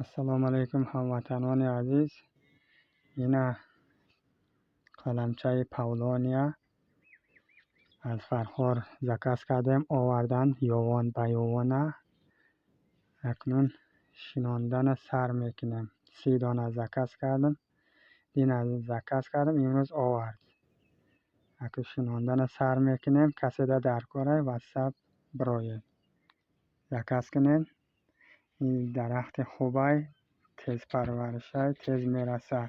Ассалому алайкум, ҳамватанони азиз. Ина қаламчаи павлония аз Фархор заказ кардем, овардан ёвон ба ёвона. Акнун шинондана сар мекунем. 30 дона заказ кардам. Дина заказ кардам, имрӯз овард. Акнун шинондана сар мекунем. Каседа дар корай, Ватсап бироед. Заказ кунед. Ин дарахти хубай, тезпарваришай, тез мераса.